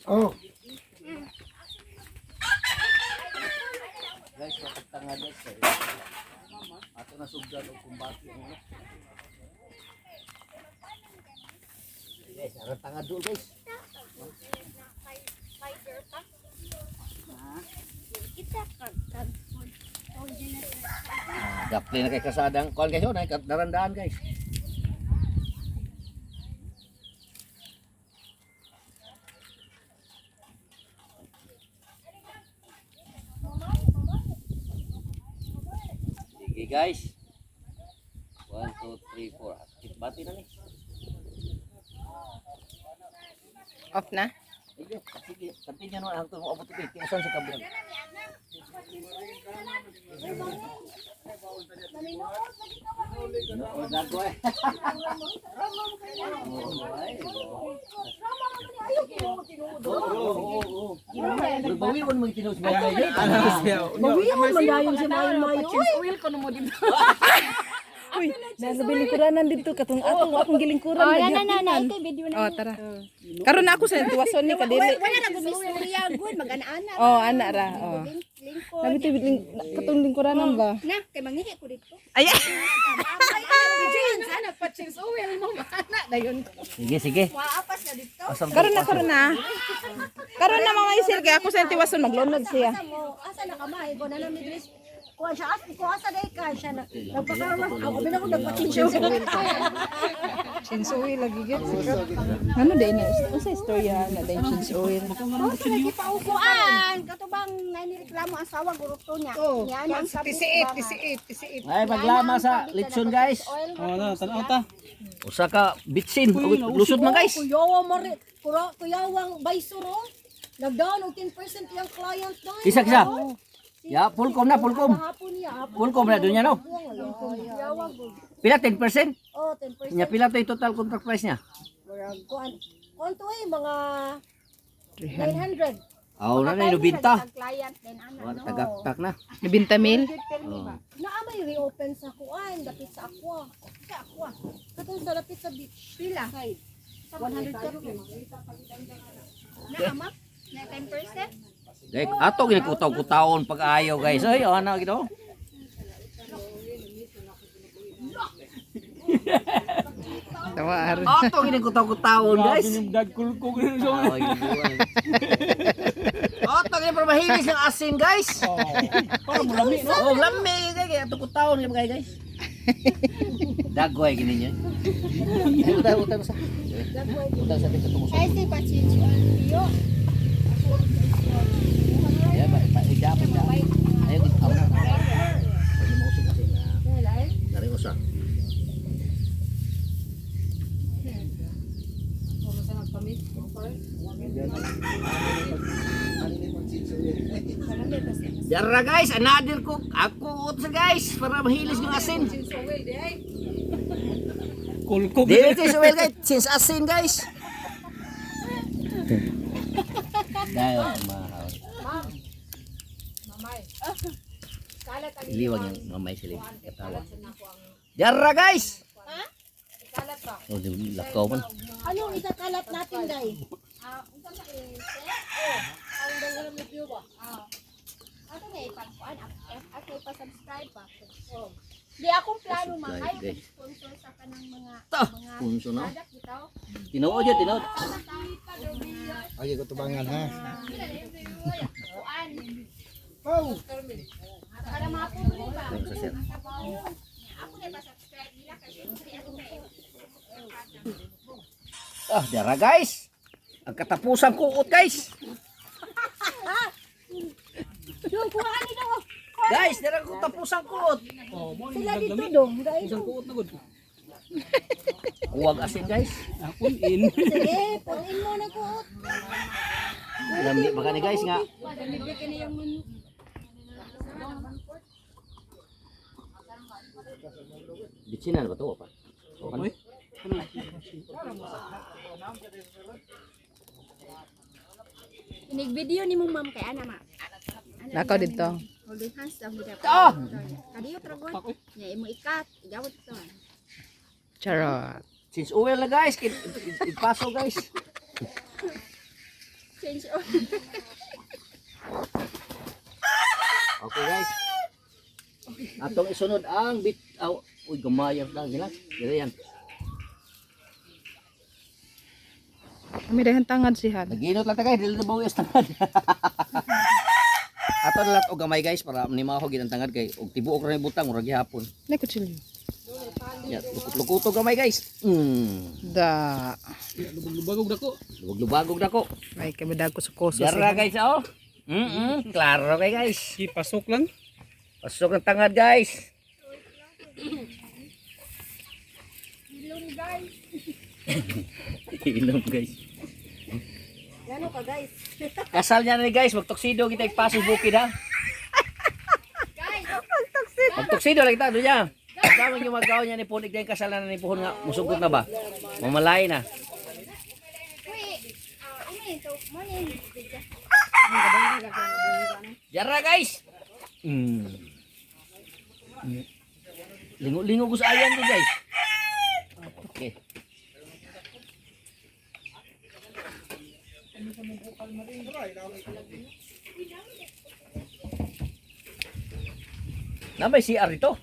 Oh. Guys, mapagtanga guys. Eh. Ato na sugdan og kumbati ang ano. Guys, aron tanga duol guys. Ah, Gapli na kay kasadang kuan guys, oh, na darandaan guys. Sige guys. 1, 2, 3, 4. Bati na ni. Off na? Sige, sige. Sabi niya naman ang itong abot ito. Tiusan sa kabilang. Oo, dago eh. Oo, oo, oo. Bawion mo yung tinuos mo. Bawion man dayon si Mayo Mayo. Oil ko mo dito. Uy, nasa bilingkuranan dito katong atong akong gilingkuran. Oh, na na na na ito video na. Oh, tara. Karon na ako sa tuwason ni kadili. Wala na gud istorya gud mag-ana-ana. Oh, ana ra. Oh. Lingkod. Nabi to katong lingkuranan ba? Na kay mangihi ko dito. Ay. James, anak pa change oil mo mana dayon. Sige, sige. Waapas na dito. Karon na, karon na. Karon na mga isir kay ako sa tiwason maglunod siya. Asa mo? Asa na ka ma? Ikaw na lang ni Dris. Kuha siya, as, ko asa day ka siya na. Nagpakaroon ako binako nagpa-change oil. Change oil lagi gid. Ano day na? Unsa istorya na day change oil? Oh, sa lagi paupuan. Katubang nanireklamo ang sawa guruto niya. Oh, Niya na ang sabit. tisiit, tisiit, tisiit. Ay, paglama sa litson guys. Oh, na, tanaw ta. Usa ka bitsin. Lusod man guys. Kuyawa mo rin. Kuyawang baysor oh. Nagdown og 10% yung client doon. Kisa, kisa. Ya, fullcom na, fullcom. Hapon niya. Hapon. Fullcom na doon niya no. Kuyawa gud. Pila 10%? Oh, 10%. Nya pila to yung total contract price niya? Murag kuan. Kuan to eh mga 900. Aw na na binta. Client din ana. Wala tagaktak na. Nabinta mil? Oh. Naa may reopen sa kuan, dapit sa aqua. Sa aqua. Katong sa dapit sa beach. Pila? Side. 100 ka Na ama? Na 10%? Dek, ato gini kutaw-kutawon pag ayaw guys. Ay, ana gito. Tawa ar. Ato gini kutaw-kutawon guys. Dagkulkog rin siya. Ay, buwan. Ato gini para mahilis ng asin guys. Para mo lami no. Oh, lami guys. Ato kutawon gini guys guys. Dagoy gini niya. Utang utang sa. Utang sa tingkat tungos. Ay si pa change oil piyo. Ya, ba pa ida pa ida. Ayo gito na. Pwede mo usog asin na. Dari usa. Dara guys, another cook. Ako ut sa guys para mahilis ng asin. Kulkog. Dili cheese oil guys, since asin guys. Dahil mahal. Iliwag yung mamay sila katawa. Dara guys. Oh, di lakaw man. Anong isakalat natin, day? Ato na ipagkuan, ato ipa-subscribe pa. Di akong plano ma Subscribe, kayo guys. sponsor sa kanang mga Ta, mga punso na. product bitaw. Tinuod yun, tinuod. Ay, ko tubangan ha. Kuan. Oh. Para mapuno ba? Ayun sa sir. Ako na ipa-subscribe nila kasi syempre ako na Ah, dara guys. Ang katapusan kuot guys. Yung kuhaan ni daw. Guys, dara ang katapusan kuot. Oh, mo Sila dito dong. Dahil Isang kuot na gud. Kuwag asin guys. Akon in. Sige, punin mo na kuot. Lami baka ni guys nga. Bitsinan ba to pa? Oy. Inig video ni mong ma'am kay ana ma. Nakaw dito. Holding hands daw gid. Ah! Kadiyo tragon. Nya imo ikat, igawat to. Charot. Change oil na guys. Ipaso guys. Change oil. Okay guys. Atong isunod ang bit aw, uy gamay ang lang sila. Dire yan. Kami dahan tangad si Han. Naginot lang ta guys, dili na bawi ang tangad. Ato na lang og gamay guys para ni maho gid ang tangad kay og tibuok ra ni butang murag gihapon. Nay kutsilyo. Ya, lukot-lukoto gamay guys. Da. Lubag-lubagog dako. Lubag-lubagog dako. Ay kami dag ko sa koso. Dara guys oh. Klaro kay guys. Sige, pasok lang. Pasok ang tangad guys. Ilong guys. Ilong guys. Gano ka guys? Kasal niya na ni guys, magtuksido kita ipasok bukid ha. Guys, Magtuksido lang kita doon niya. Ang dami yung magawa niya ni Punig dahil kasal na ni Puhon nga musugot na ba? Mamalay na. wait. Ah, ano yun? So, mo yun. Yara guys. Lingo-lingo ko sa ayan ko guys. Okay. Na may CR dito.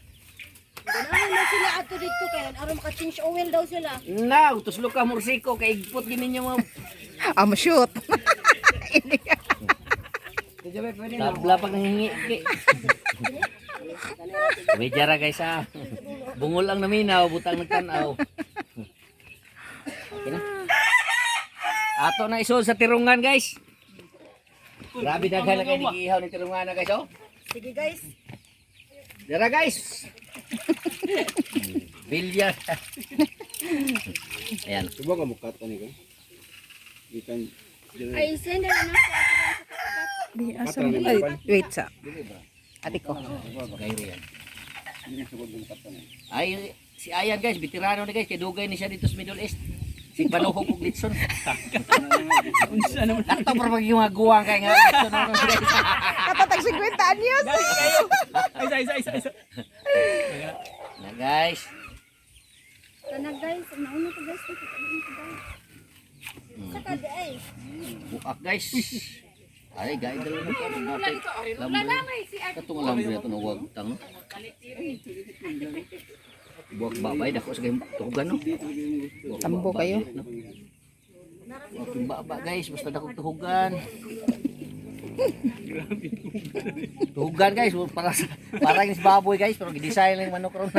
Ganahan man sila ato dito kay aron maka-change oil daw sila. Na, tuslo ka mursiko kay igpot gini niyo mga Amo shoot. Tabla pag nanghingi. Ki. Medya ra guys ah. Bungol ang naminaw, butang nagtanaw. Okay na. Ato na isod sa tirungan guys. Grabe daghan na kay giihaw ni tirungan na guys oh. Sige guys. Dara guys. Bilya. Ayan. Tubo ka mukat ani ko. Gikan Ay, send na lang sa ato sa Di asa mo. Ay, wait sa. Ate ko. Gayro yan. Ay, si Ayan guys, veterano ni guys, kay dugay ni siya dito sa Middle East. Si Panuhog og litson. Unsa naman. Ato para pag yung mga guwang kay nga litson ano guys. Katatag 50 anyos. Ay, isa, isa, isa, isa. Na guys. Tanag guys, nauna ko guys. Nauna ko guys. Sa ka ay. Buak guys. Ay, guys, dalawa na ka. Wala na may si Ate. Katong alam ito na wag tang. no? Buak babay dako sa gayong tugan no. Buak Tambo babay, kayo. no? Buak yung baba guys, basta dako tuhugan. Tuhugan guys, para sa para yung baboy guys, pero gidesign lang yung manok ron.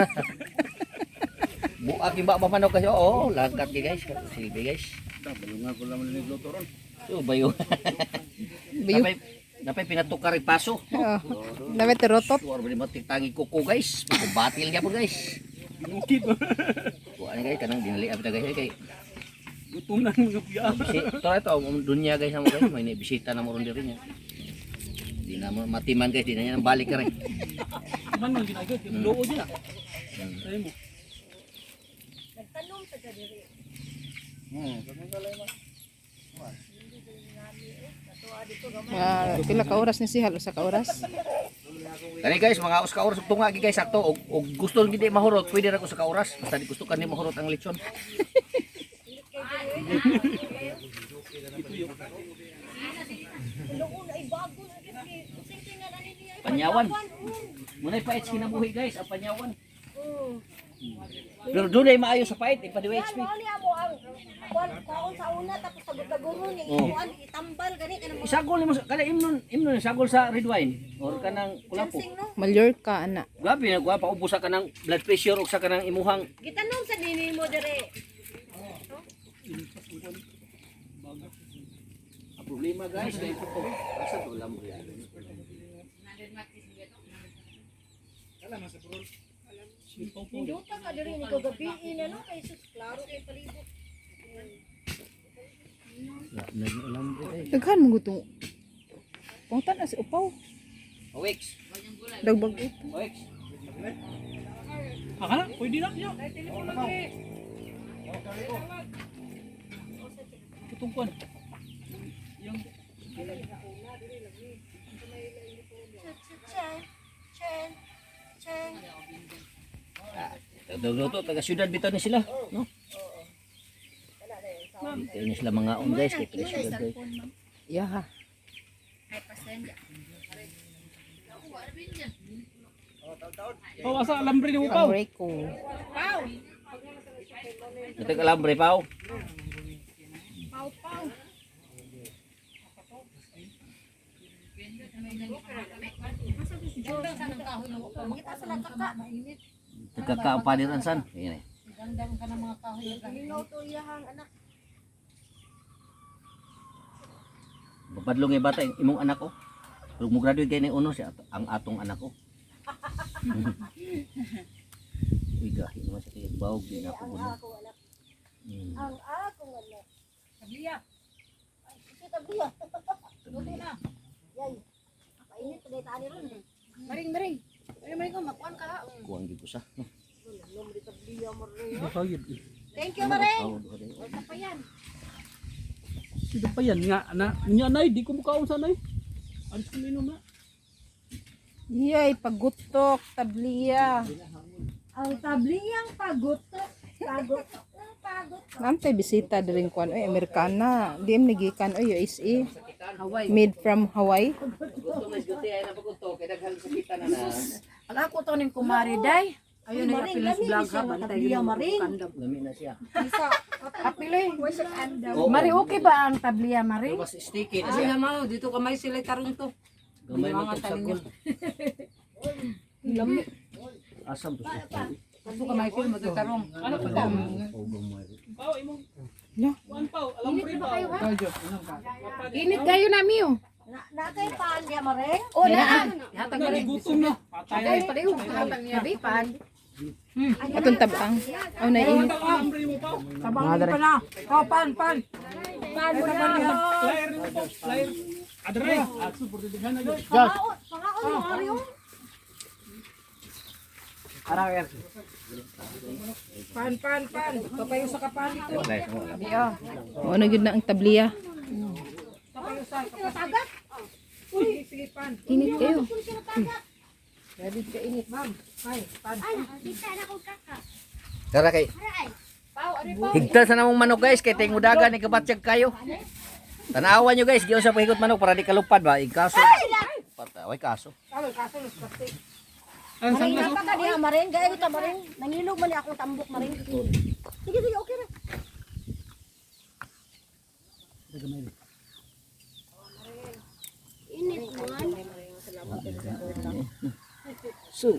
Buak yung baba manok kasi, oo, langkat gi guys, silbi guys. Bayungan ko lang nagluto ron. So, bayo. Bayo. Napay, napay pinatukar yung paso. Oh. Dami tirotot. Suwar ba di matigtangi kuko guys. Batil niya po guys. Bukid. Kuha ni guys, kanang dinali abta guys kay. Gutom na ang mga puya. Ito ito dunya guys mo guys, may bisita na mo ron diri niya. Di na mo matiman guys, di na niya nang balik ka rin. Man man ginagad, yung loo din ah. Sabi mo. Nagtanom sa diri. Pila ka oras ni si Hal? Usa ka oras? Kani guys, mga us ka oras ug tunga gi guys sakto og, og gusto gid di mahurot, pwede ra ko sa ka oras. Basta di gusto kani mahurot ang lechon. Noon ay bago na kasi. Kusing na nani niya. Panyawan. Muna'y pait kinabuhi guys, ang panyawan. Pero doon ay maayo sa pait, ipadiwa Yan HP. mo ni amo ang kuan kaon sa una tapos tagod-tagoron niya Oh. ikuan itambal gani kanang mga Isagol nimo sa kana imnon, imnon isagol sa red wine or kanang kulapo. chancing no. Mallorca ana. Grabe na gwa paubos sa kanang blood pressure ug sa kanang imuhang Gitanom sa nini mo dire. Ang problema guys kay ito ko. Asa to alam mo yan. Nindota ka dire ni kagabi na no kay sus klaro kay palibot. Daghan mo gutong. Pangtan as upaw. Awix. Dagbag Awix. Aka na, pwede na. Yo. Tutong kuan. Yung Chen chen chen. Dagluto taga syudad bitaw ni sila, no? Kaya na sila mga on guys, kay presyo guys. Yeah. Pau, asa alambre ni mo pau. Pang Rico. Ito alambre pau. Kita sa kaka. Nagkaka ang pader ansan. Ayan eh. Linaw to iyahang anak. Bapadlong yung bata, imong anak ko. Pero mo graduate kay ni uno siya ang atong anak ko. Uy, gahi naman siya kay bawog di na ako Ang guna. akong anak. Mm. Ang akong anak. Tabliya. Ay, si tabliya. Luto na. Yay. Painit pa dahil tani ron. Maring, maring. Maring, maring ko, makuan ka. Kuwang gid ko sa. Nombre tabliya mo rin. Bakayod. Thank you, Maring. Pau, duha dai. Pa yan. Sino pa yan nga na nya nay di ko mukaon sa nay. Alis ko minom na. Yay, pagutok, tabliya. Ang tabliyang pagutok. Pagutok ng pagutok. Namtay bisita diring kuan oy Amerikana. Di am nagikan oy USA. Made from Hawaii. Gusto mas guti ay na pagutok kay daghang sakitan na na. Ang ako to ning kumari day. Ayun na Maring, yung lami vlog siya ha, bantay tabliya, yung Maring. kandam. Lami na siya. Apiloy. Oo. Mari, okay ba ang tabliya, Mari? Pero mas sticky na siya. Ay, dito kamay sila tarong to. Gamay mo tong sagol. Asam to siya. Dito kamay sila mo tarong. Ano pa pau? Oh, gamay. Pau imong No. Kuan pau, alambre pau. Init kayo na miyo. Na, na kay pan diya, Maring. Oh, na. Hatag Na na rin. gutom na. Patay. Ay, pareho. Hatag niya, di pan. Atong tabang. Aw na init. Ang alambre mo pau. Tabang pa na. Oh, pan, pan. Pan mo na. Flyer mo pau, flyer. Adre, atsu por daghan na gyud. Pangaon, pangaon mo, Ari, oh. Pan, pan, pan. Papayo sa kapan dito. Mao na gyud na ang tabliya. Papayo sa kapan. Uy, sige, pan. Init kayo. Ready ka init, ma'am. Ay, pan. Tara kay. Higtan sa namong manok guys kay tingudagan ni kabatsyag kayo. Tanawan nyo guys, giyon sa pahigot manok para di kalupad ba ikaso. Pataway kaso. Ang Maring, napa ka diha, Maring. Gaya ko ta, Maring. Nangilog man ni akong tambok, Maring. Sige, sige, okay ra. So.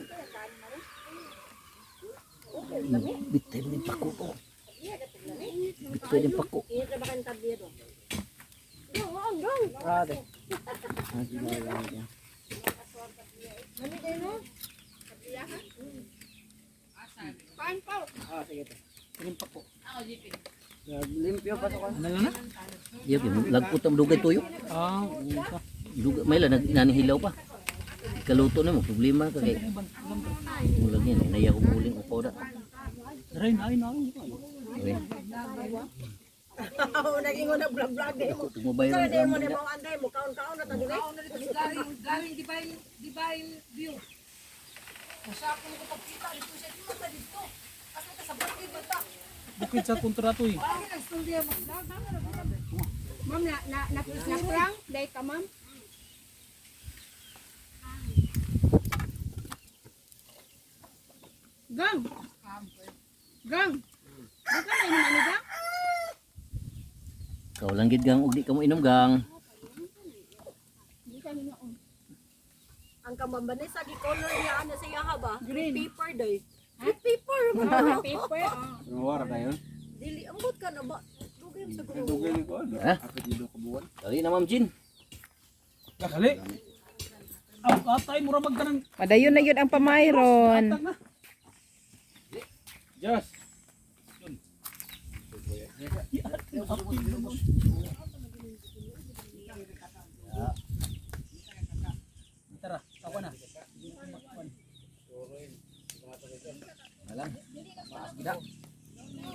Bitay mo yung pako ko. Bitay yung pako. Init ra ba kayong tabliya do? Dong, ang dong. Iya, lagpot ang dugay tuyo. Ah, usa. Dugay may lang nanihilaw pa. Kaluto na mo problema ka kay. Mulag yan, naya ko uling upaw da. Dre na ay na. Okay. Oo, naging na vlog-vlog eh. Ako tumubay Kaya ron. di mo na mo anday mo kaon-kaon na ta dili. Galing, galing, divine, divine view. Masakon ko pagkita dito siya dito ta dito. Asa ka sa bukid ba ta? Bukid sa kontrato eh. Bakit ang stulya mag-vlog? Ma'am, na, na, na, na, prank? Dahil ka, ma'am? Gang! Gang! Di ka na inom, ano, gang? Ikaw lang gid gang og di ka mo inom gang. Ang kamambanay sa gi-color niya ana sa iya ba? Green paper day. Green paper. Paper, ah. Wara tayo. Dili ambot ka na ba? Dugay mo sa guro. Dugay ni ko. Ha? Apit dito ka buwan. Dali na Ma'am Jean. Dali. Aw, atay mura magkanang Padayon na gyud ang pamayron. na. Yes. Tara, ako na. Alam. Maas gid.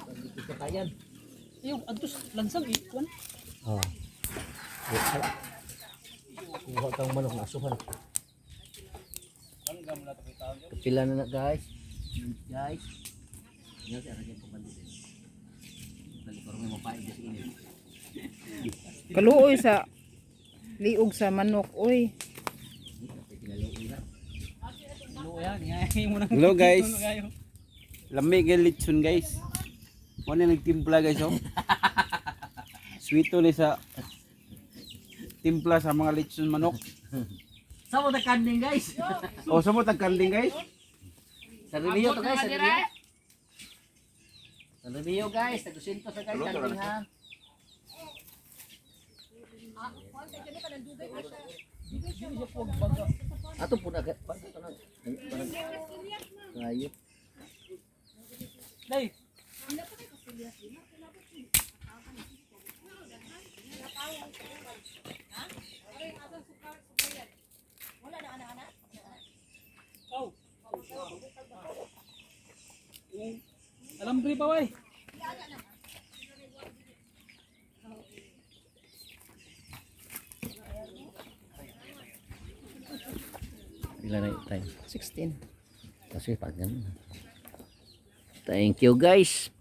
Hindi ko kayan. Iyo, adtos lansang eh. Kuan. Oh. Kuha kang manok na asuhan. Kapila na na guys. Guys. Yan si Aragyan pabalik. Balik ko. Parang may mapaig sa inyo. Kaluoy sa liog sa manok oy. Hello guys. Lami kay litson guys. Mo na nagtimpla guys oh. Sweet ni sa timpla sa mga litson manok. Sa mo kanding guys. O sa mo tagkanding guys. Sa Rio to guys, sa Rio. Sa Rio guys, tag-200 sa guys kanding ha. Ato po na kayo. Day. Oh. Yung alambre pa way. Ilan na yung time? 16. Kasi pag ganun. Thank you guys.